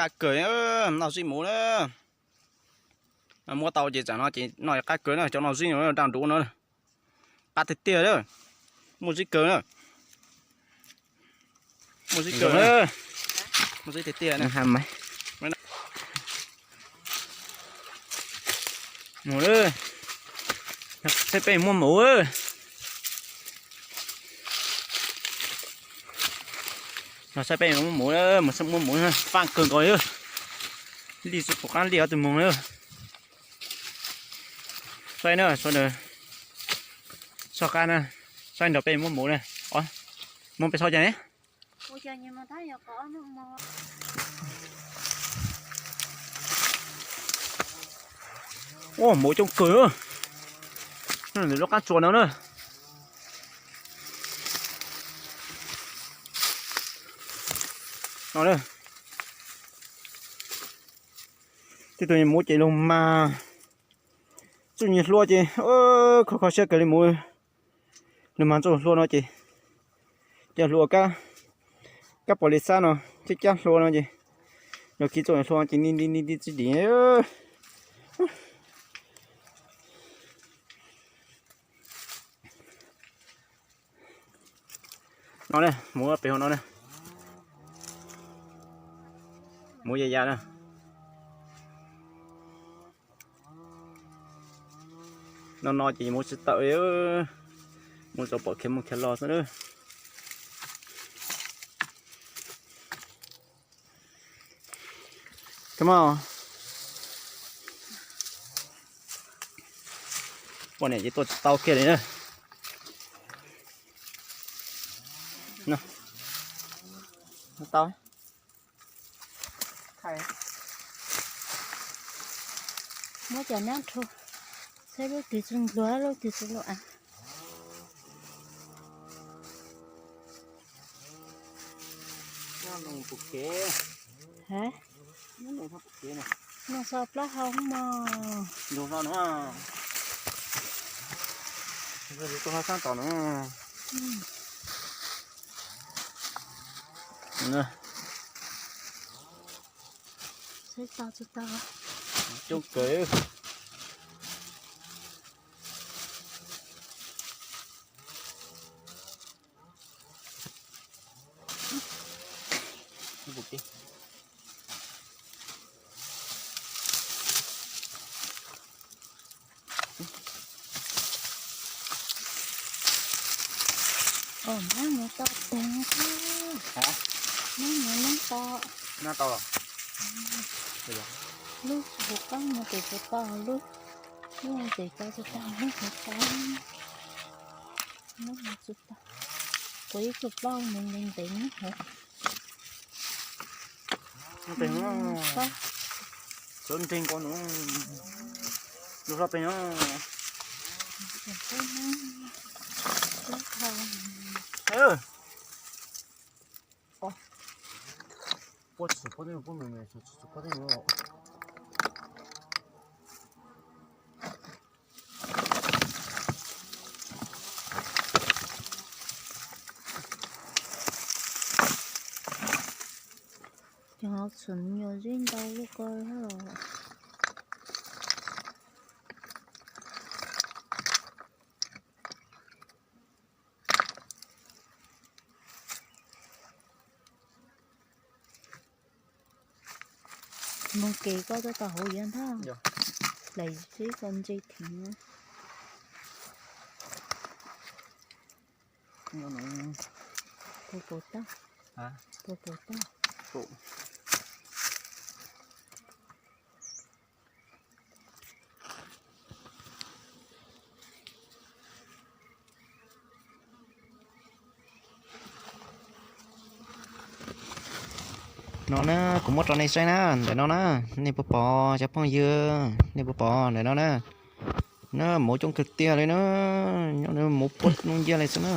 Qab kawg, noj zib mus na. Muab tau ces tsam no ces noj qab kawg na, cov no zib no daj nruv no. Qab tiag tiag na. Muaj zib kawg na. Muaj zib kawg na. Muaj zib tiag tiag na. Mus na. Saib peb muaj mus. Saib peb muaj mus, mus muaj mus, faj kawg nkaus li. Li tsis pom qab li ob tug moog na. Saib na, soj qab na, saib nrog peb muaj mus na. Mus peb saib cas ne. Ua, mus coob kawg. Nws lub qab tsuas no na. No na. Tej tug mus ces lug mag txuj nyiag hlua ces kho kho siab kawg li mus. Lug mag txuj hlua no ces cov hlua kab pom li xab no, cab cab hlua no ces lug khi txuj hlua ces ni ni ni txi dim. No ne, mus pem hauv no ne. Mus ya ya na. No no ces mus tsis tawm li, mus txog pom khiav mus khiav los xwb na. Come on. Poj niam ces tuaj tsis tau kiag li na. Tau. Muab cov nab rho, saib lub twg tsis ntluav lub twg tsis lua. Hab, noj so plaub hau mog. Saib tau tsis tau. Coob kawg. Os, nab mus tau teg. Nab mus nab tau. Nab tau los? Lub hauv qab no ces tsis tau, lub, lub no ces tsis tau, lub hauv qab no tsis tau. Kuv ib tug plaub ntev ntev ntev hauv. Sawv nreeg nkaus nws, lub hlob pem no. Puab tsis puab, puab me me tsis puab. Cov txhuam nyuam zib ntau lub ko. Mus kev koj tuaj tau hauv yuav ntag. Hlais tib txoj ntse theem. Puas puas tag? Puas puas tag? No na, kuv muab rau nej saib na, ntawm no na, nej puas pom cov phooj ywg, nej puas pom ntawm no na? Na, mus coob kawg tiag li na, nyob mus puab noob nciab li xwb na.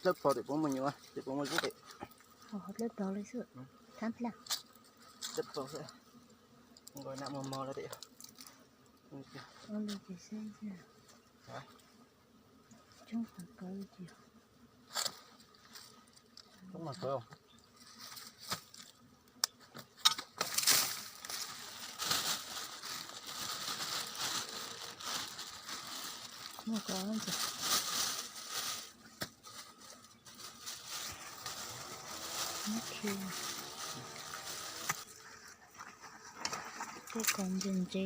Dlawb plaws tim puab muaj nyuam, tim puab muaj zub tim. Dlawb plaws li xwb. Thab plaj. Dlawb plaws xwb. Nkaus na mos mos lawm tim. Ua li ces saib xwb. Coob tag kawg li ces. Coob mas kawg. Muaj koj ntag. Ok. Tej ko ntse ntse.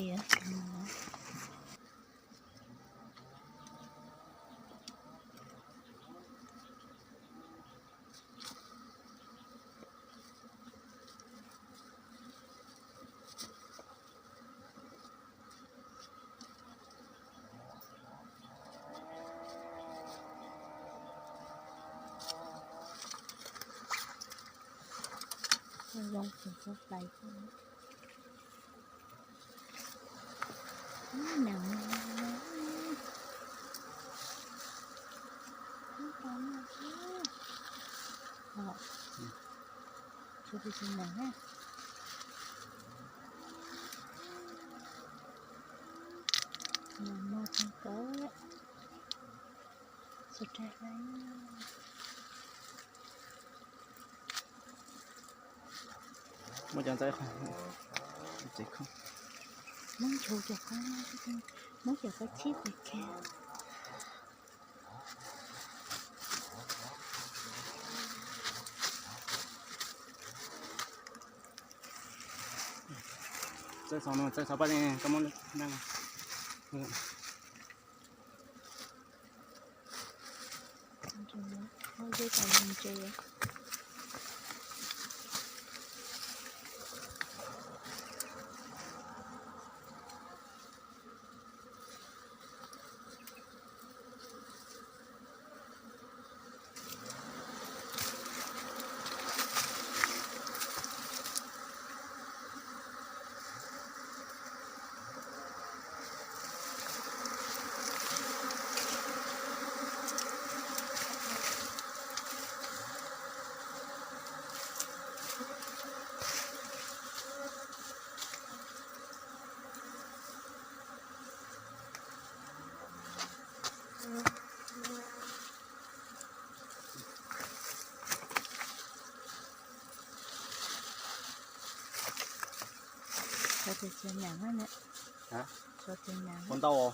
Zoo tsis txhob hlais. Neeg, tsis tau neeg. Tsis tau neeg. Neeg muaj txog kawg. Subscribe. Muab cov ntxaib qhov, Hmoob nchuav cov qhov, Hmoob cov qhov txhib qhov chaw. Txawj xov no, txawj xov paj, koj muab neej. Ua ntau.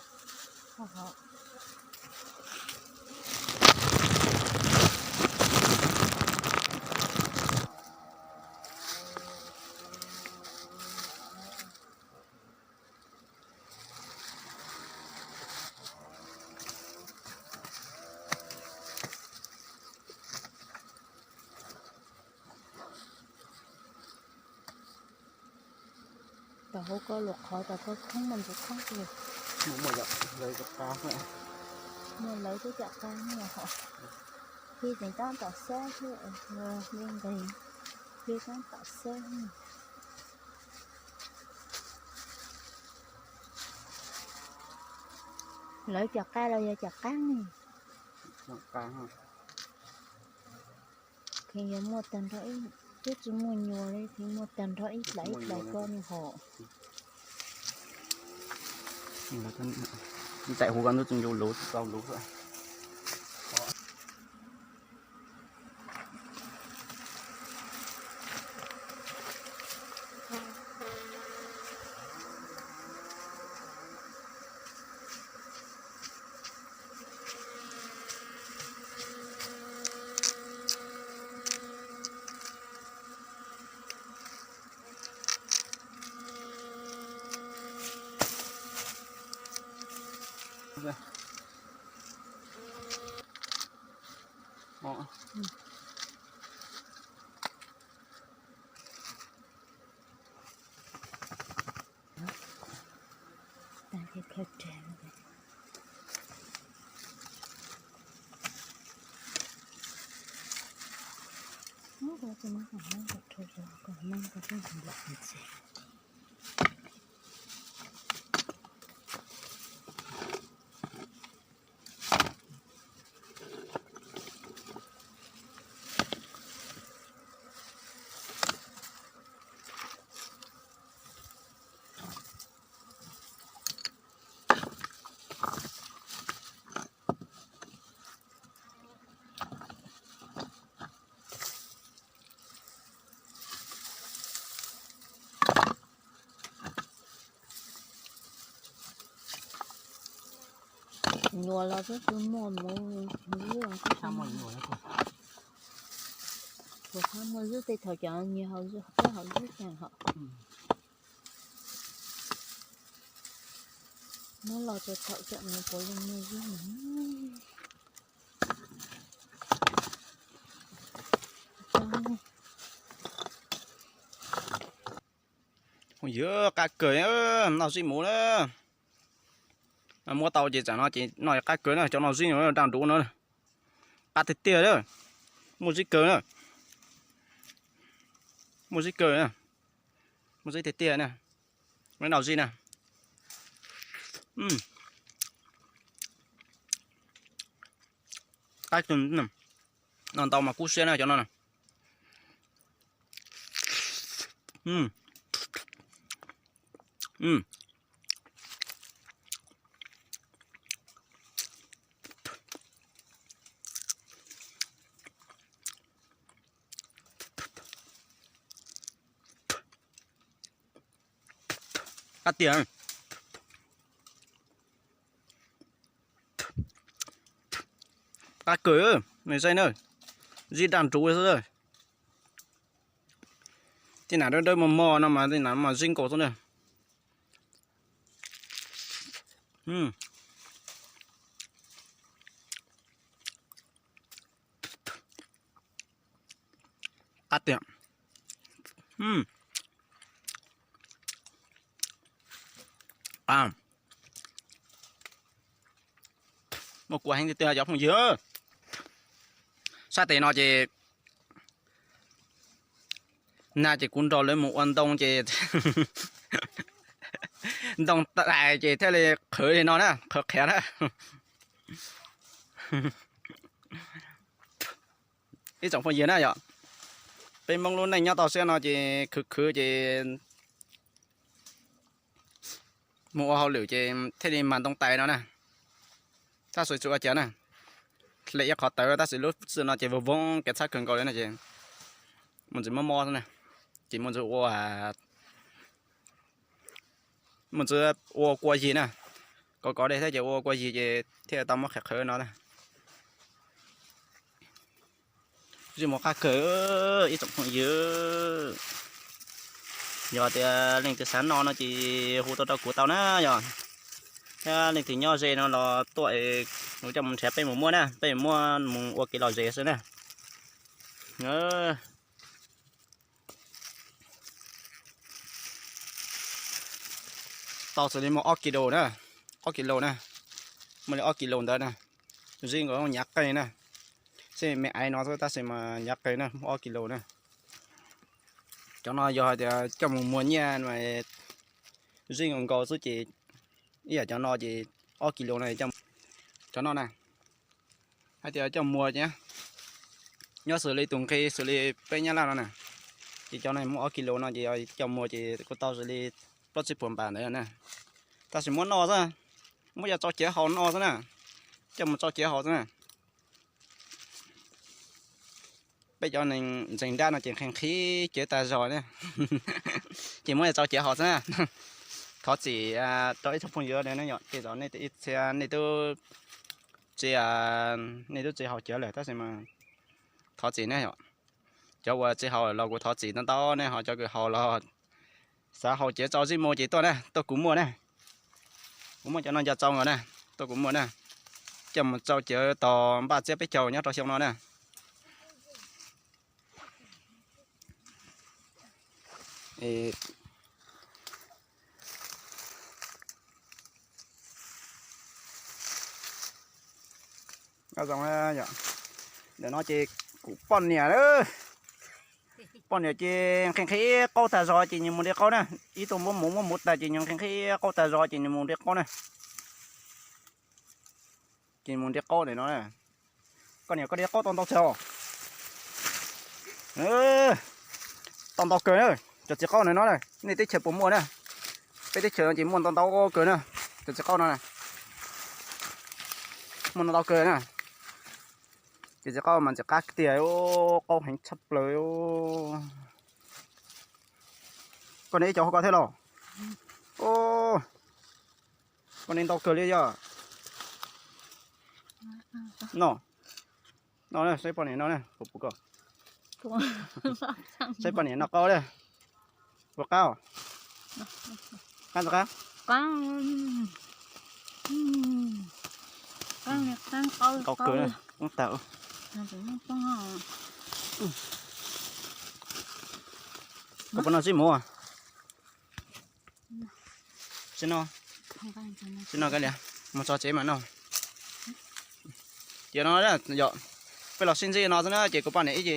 Tom hauv ko luas qhov tom ko khoob mas ntxuav khoob li. Muaj lawv cov qab, muaj lawv cov qab no hos. Li teev tab tom xab thiab, li nqis, li tab tom xab. Lawv cov qab los yog cov qab ne? Kheev yuav muaj tag nrho ib, twb tsis muaj nyuam li, kheev muaj tag nrho ib plais ib plais ko no hos. Ntaim huv ko ntub tsis ncu luv tsis tau luv xwb. Nyuam los twb tsis muaj mus, mus zwb. Thaum muaj zwb tej thaum cov nyias haus zwb, peb haus zwb tag hos. Muab los rau thaum cov no puav leej muaj zwb. Yog qab kawg, noj zij mus na. Muab tau ces tsam no ces noj qab kawg na, cov no zij daj nruv no. Qab tiag tiag na. Muaj zij kawg na. Muaj zij kawg na. Muaj zij tiag tiag na. Muab noj zij na. Qab kawg, noj ntau mas kub siab na cov no na. Qab tiag. Qab kawg, nws zij na, zij daj nruv xwb. Tej nam dawb dawb mos mos no mas tej nam mas zij nkaus xwb na. Qab tiag. Muaj kua heev tiag tiag cov phooj ywg. Sab tes no ces nag ces kuv nrog lawv mus ua ntoo ces ntoo tas ces thiaj li qhwv li no na, qhwv qhiav na. Ib tsoom phooj ywg na yom, peb Hmoob lub neej nyob toj siab no ces khwv khwv ces mus ua hauj lwm ces thiaj li mag ntoo tais no na. Tab sis tsis ua cas na, hle ib qhov tawv tab sis lub txwj no ces vog voob kev txhab kawg nkaus li no ces mus ntxiv mob mob xwb na, ces mus ntxiv ua mus ntxiv ua kua yig na, kov kov dej thiab ces ua kua yig ces thiaj tau muab qhwv qhwv no na. Zij mus qab kawg ib tsoom phooj ywg. Yog tias leej twg xav noj no ces hu tuaj rau kuv tau na yom. Thiab leej twg nyob ze no los tuaj es kuv coj mus nrhiav peb mus muab na, peb mus muab mus ua kev lom zem xwb na. Tau xws li muaj ob kis lus na, ob kis lus na, muaj li ob kis lus ntawd na. Zij nkaus nyav qeeg na, xij me aiv no xwb tab sis mas nyav qeeg na, muaj ob kis lus na. Cov no yog hais tias coj mus muag nyiaj mas zij nkaus nkaus xwb ces ib yam cov no ces ob kis lus no, cov no na, hais tias coj muag ces nyob xws li tus nqi xws li peb nyab laj no na, ces cov no muaj ob kis lus no ces coj muag ces kuj tau xws li plaub tsib puas npam ntawd na. Tab sis muab noj xwb, muab coj tso cev haus noj xwb na, coj mus tso cev haus xwb na. Peb cov neeg ntseeg dab no ces nqhis nqhis cev tag zog na, ces muab coj tso cev haus xwb na. Thov txim rau ib tsoom phooj ywg, tej zaum nej txhia nej twb tsis, nej twb tsis haus cev lawm tab sis mas thov txim na yom. Cov uas tsis haus los kuv thov txim ntau ntau na, ho cov kws haus los xav haus cev tso zij mus ces tuaj na, tuaj kuv muag na. Kuv muaj cov no nco txaus nkaus na, tuaj kuv muag na. Coj mus tsau cev tog npaj txiab peb caug nyob rau xyoo no na. Ntawm no ces kuv poj niam, poj niam ces nqhis nqhis qaub tag zog ces nws mus de qaub na. Ib tug muab muv muab muv tag ces nws nqhis nqhis qaub tag zog ces nws mus de qaub na. Ces mus de qaub ntawm no. Koj niam, koj de qaub tau ntau tsawg os? Tau ntau kawg na. Cov txiv qaub ntawm no na, nej teb chaws puas muaj na? Peb teb chaws no ces muaj ntau ntau kawg na. Cov txiv qaub no na, muaj ntau ntau kawg na. Cov txiv qaub mas ntxim qab tiag, qaub heev tshaj plaws. Koj niam, ib co hauv ko thiab los? Koj niam, ntau kawg li yog. No, no, saib poj niam no, saib poj niam noj qaub li. Puas qab? Qab ntxov qab? Qaub kawg, qoob tas. Koj puas noj zib muv? Tsis noj, tsis noj, kav liam, mus txog tsev mam noj. Ces no yog peb los sib ntsib no xwb na, ces kuv poj niam ib ce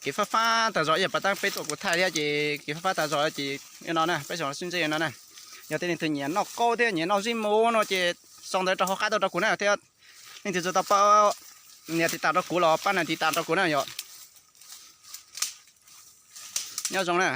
kev fab fab tag zog, ib yam pas tab peb tuaj kuv thaij thiab ces kev fab fab tag zog ces no na, peb los sib ntsib no na. Yog tej leej twg nyiam noj qaub thiab nyiam noj zib muv no ces sau ntawv rau hauv qab tuaj rau kuv na thiab. Leej twg tsis tau pab nias tiv tas rau kuv los pab nias tiv tas rau kuv na yom. Nyob zoo na.